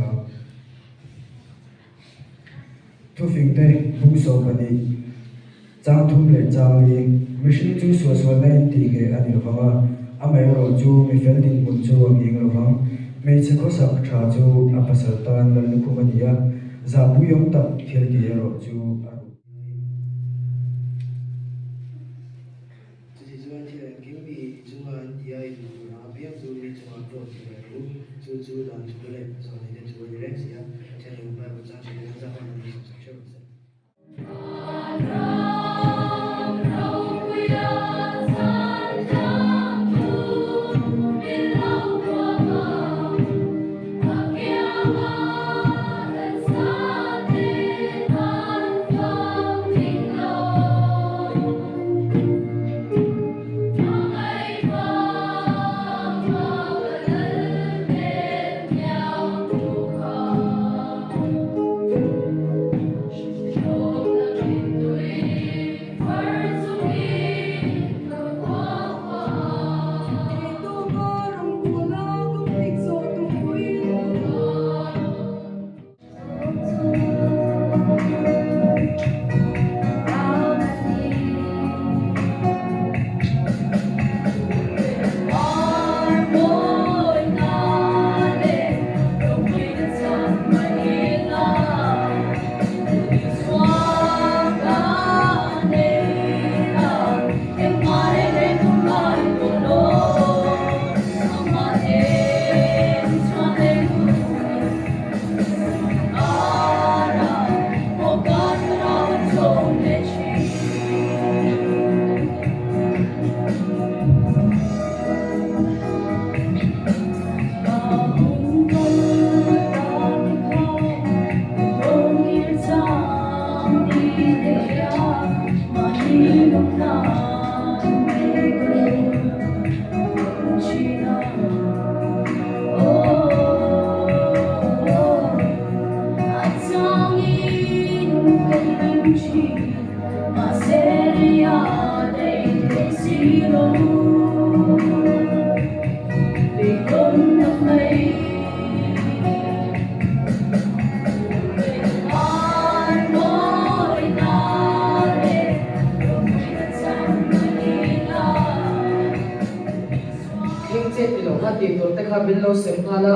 Ngaithla ang. Thufingte bung 12, chang thum leh chang li, Mihring chu suahsualna in tih ngheh a ni lovang a, amaherawh chu mi fel dinhmun chu a nghing lovang. Hmeichhe khawsak tha chu a pasal tan lal lukhum a ni a, zahpuiawm tak thil tih erawh chu a ruh. Chuti chuan thil engkim mi chunga an ti a, i duh tur ang apiang chu mi chungah pawh ti ve rawh u. Chu chu dan thu leh zawhneite chu a ni reng si a, Pathian in Bible chang hrilh hian zah hman a ni sawm sak hreuh ang che. Thleng che ti loh kha tih tur te kha min lo sem nghal a,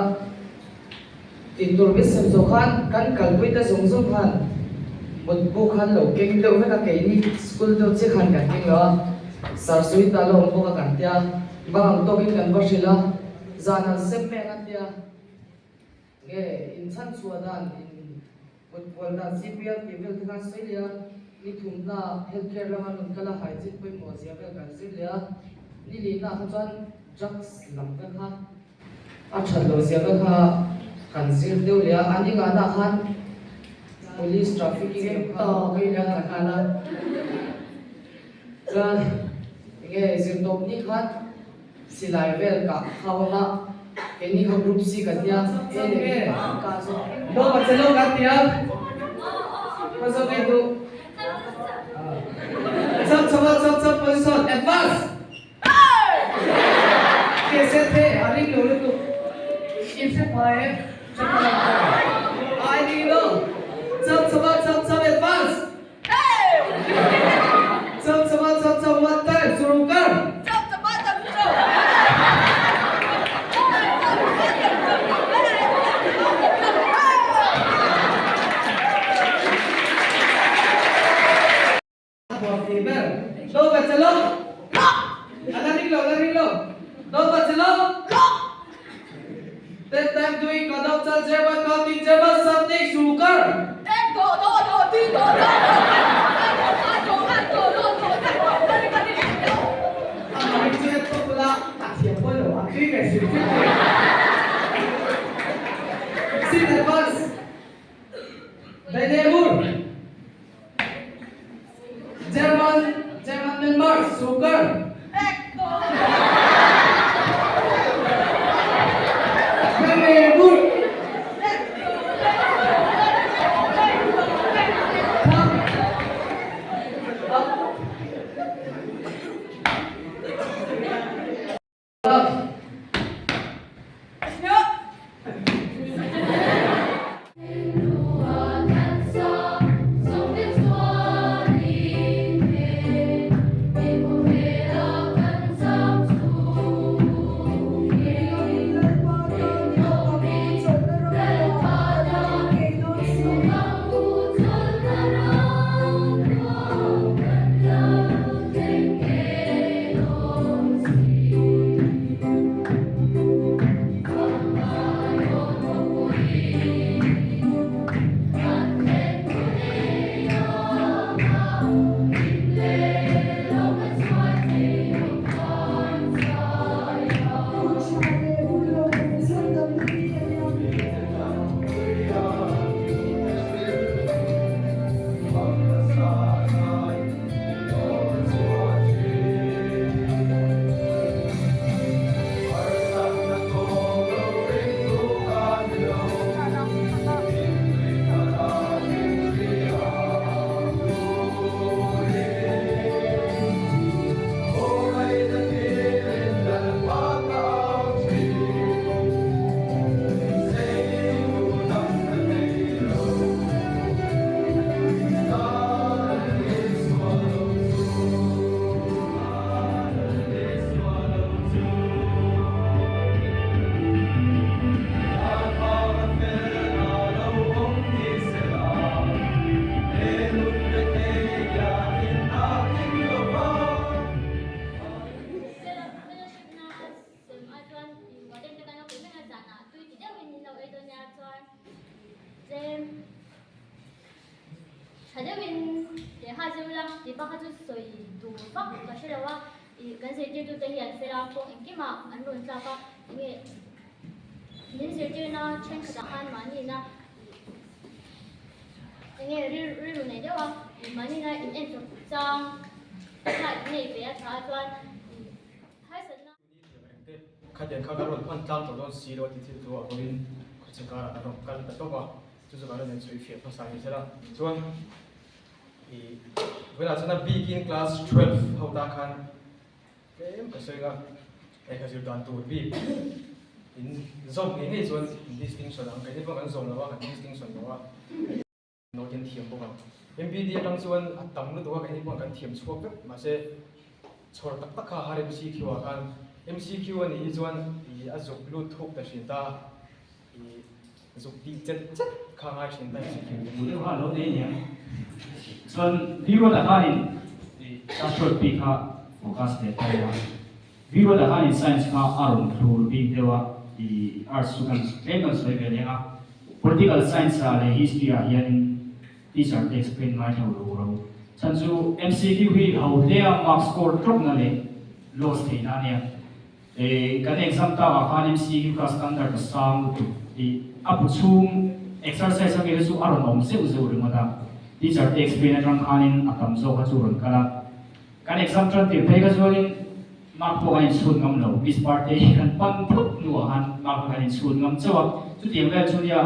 tih tur min sem zawh khan kan kalpui te zawng zawng khan mutbu khan lo keng deuh vek a, keini school deuh chiah khan kan keng lo a, Sarsui ta lo awm bawk a kan tia, bang ang tawkin kan va hrilh a, zan an sem mek a tia. Nge inchhan chhuah dan in kut kual dan CPR tih vel te khan sawi leh a, ni thumna health care lama rawn kal a hygiene pawimawh zia vel kan zir leh a, ni lihna kha chuan drugs lam vel kha a that loh zia vel kha kan zir deuh leh a, an ingahna khan police trafficking lam kha kan kal ta nghal a, chuan nge zirtawp ni khan Silai vel kah khau a keini kha group C kan tia A leh B an kah zawk. Lo ka che lo kan tia ka zawk nge duh. Chap chap a chap chap position advance. Ke set the a ring lo lutuk. I hre pha em? Hre pha lo. Ai ring lo. Chap chap a chap chap advance. Chap chapa chap chap one time surukar. Chap chapa chap chap. Do ba chalo. Ala ring lo, ala ring lo. Do ba chalo. That time doing kadam chal German counting German something surukar. Sit advance. Dainebur. German German member Sugar. Dainebur. Tha deuhin lehkha zir ula tih bak kha chu sawi duh vak ka hre lo a, ih kan zirtirtute hi an fel a, kawng engkimah an rawn tlak a, enge min zirtirna thenkhatah khan mahniina ih enge rilru nei deuh a, ih mahniina in enchawp chang kha in nei ve a tha a chuan ih harsatna. Khatiang kha kan rawn hman tlang tawh dawn si lo a ti thil thu ah pawhin khawchhe karah kan rawn kal ta tawp a, chu chu kan rawn insawi fiah hmasa ni sela. Chuan ih vawiinah chuan a bikin class 12 ho tan khan tlem ka sawi ang a, lehkha zir dan tur bik in zawm ngei ngei chuan distinction ang, keini pawh kan zawm lo a, kan distinction lo a. Note in thiam bawk ang. MBD atang chuan a tam lutuk a, keini pawh kan thiam chhuak vek. Mahse, chhawr tak tak kha a har MCQ ah khan. MCQ a nih hi chuan ih a zuk lut thuk ta thin ta, ih zuk tih chet chet kha a ngai thin ta MCQ. Hmu deuh kha a lo nei aniang. Chuan Viruata khanin ih class twelve bik kha focus leh ta ila. Viruata khanin science kha a rawn thlur bik deuh a, ih arts chu kan tlem kan sawi ve leng a. Political science ah leh history ah hianin teacher te explain ngai tho lo ro. Chhan chu MCQ hi ho hle a mark score tlawk na leh loss theih na ania. Eh kan exam tak ah khan MCQ kha standard a sang lutuk tih a bu chhung exercise a mi kha chu a rawn awm zeuh zeuh ringawt a. Teacher te explain atang khanin a tam zawk kha chu rawn kal a. Kan exam tan tir phei kha chuanin mark pawh kan inchhut ngam lo, Miss Parte hi kan pan phut hnuah khan mark kha kan inchhut ngam chauh a, chutiang vel chu nia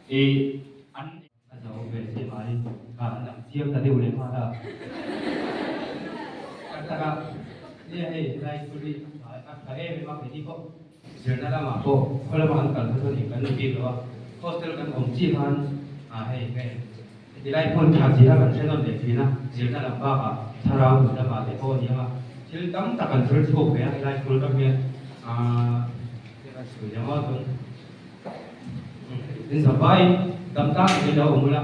ih an. A zo ve che mai, ka an ang chiang ta deuh leh nghal a. Kan tak a, nia hei helai school hi a tha em em a, keini pawh zirna lamah pawh khaw lamah an kal kha chuan eng kan ni bik lo a, hostel kan awm chiah khan ah hei ka en. Tilai hmun tha zia kan hre nawn leh thin a, zirna lam bakah thlarau nun lamah te pawh a ni ang a, thil tam tak kan zir chhuak ve a, helai school ram hian aah kan sawi leh ngawt dawn. In zavaiin dam tlang takin lo awm ula.